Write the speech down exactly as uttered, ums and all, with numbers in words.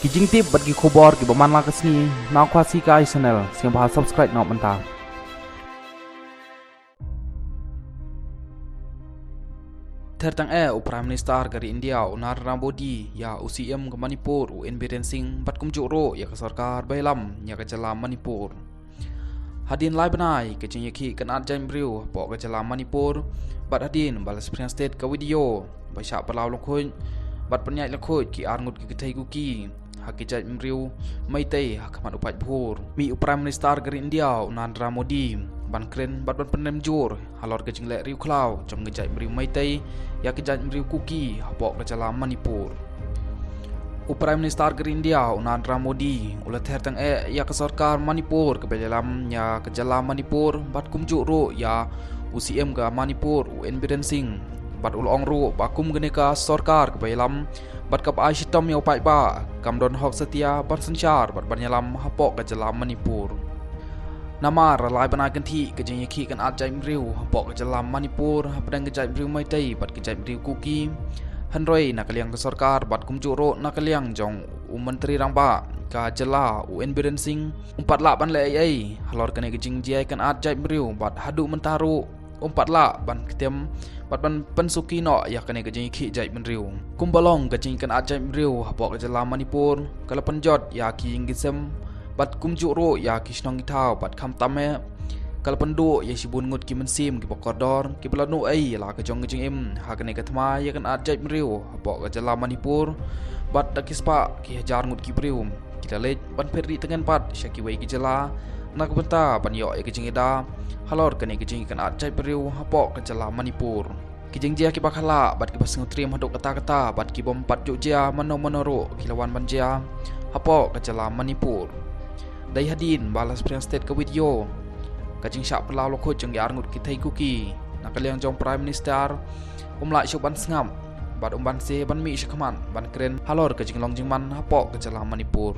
Ki jingtip bad ki khubor kiba man la ka sngi na Khasi Kai Channel, sngewbha subscribe noh mynta. Ther tang eh u Prime Minister ka ri India u Narendra Modi ïa u C M ka Manipur u N Biren Singh bad kumjuh ruh ïa ka sorkar ba ïalam ïa ka jylla Manipur. Hadien lai bnai ka jingïakhih kynad jaitbynriew hapoh ka jylla Manipur, bad hadien ba la shah pynïaid stet ka video ba shah pynlaw lyngkhuid bad pynïaid lyngkhuid ki arngut ki kynthei Kuki ha ki jaitbynriew Meitei ha khmat u paidbah. Mih u Prime Minister ka ri India u Narendra Modi ban kren bad ban pynrem jur halor ka jingleh riewkhlaw jong ki jaitbynriew Meitei ïa ki jaitbynriew Kuki hapoh ka jylla Manipur. U Prime Minister ka ri India u Narendra Modi u la ther tang eh ïa ka sorkar Manipur kaba ïalam ïa ka jylla Manipur bad kumjuh ruh ïa u C M ka Manipur u N Biren Singh, bad u la ong ruh ba kum kane ka sorkar kaba ïalam bad kaba ai shitom ïa u paidbah kam don hok satia ban synshar bad ban ïalam hapoh ka jylla Manipur. Namar la lai bnai kynthih ka jingïakhih kynad jaitbynriew hapoh ka jylla Manipur hapdeng ka jaitbynriew Meitei bad ka jaitbynriew Kuki. Hynrei na ka liang ka sorkar bad kumjuh ruh na ka liang jong u Myntri Rangbah ka jylla u N Biren Singh, um pat lah ban leh ei ei halor kane ka jingjia kynad jaitbynriew bad haduh mynta ruh um pat lah ban ktiam bad ban pynsuki noh ïa kane ka jingïakhih jaitbynriew. Kumba long ka jingkynad jaitbynriew hapoh ka jylla Manipur ka la pynjot ïa ki ïing ki sem bad kumjuh ruh ïa ki shnong ki thaw bad khamtam eh ka la pynduh ïa shibun ngut ki mynsiem kiba kordor kiba la nuh ei ïa la ka jong ka jingim ha kane ka thma ïa kynad jaitbynriew hapoh ka jylla Manipur, bad da ki spah ki hajar ngut ki briew ki la leit ban phet ri tyngen pat sha kiwei ki jylla na ka bynta ban ïoh ïa ka jingïada halor kane ka jingkynad jaitbynriew hapoh ka jylla Manipur. Ki jingjia kiba khlaiñ bad kiba sngewtriem haduh katta katta bad ki bym pat ju jia mano mano ruh ki la wan ban jia hapoh ka jylla Manipur. Dei hadien ba la shah pynïaid stet ka video ka jingshah pynlaw lyngkhuid jong ki arngut ki kynthei Kuki, na ka liang jong Prime Minister um lah shuh ban sngap bad um banse ban mih sha khmat ban kren halor ka jinglong jingman hapoh ka jylla Manipur.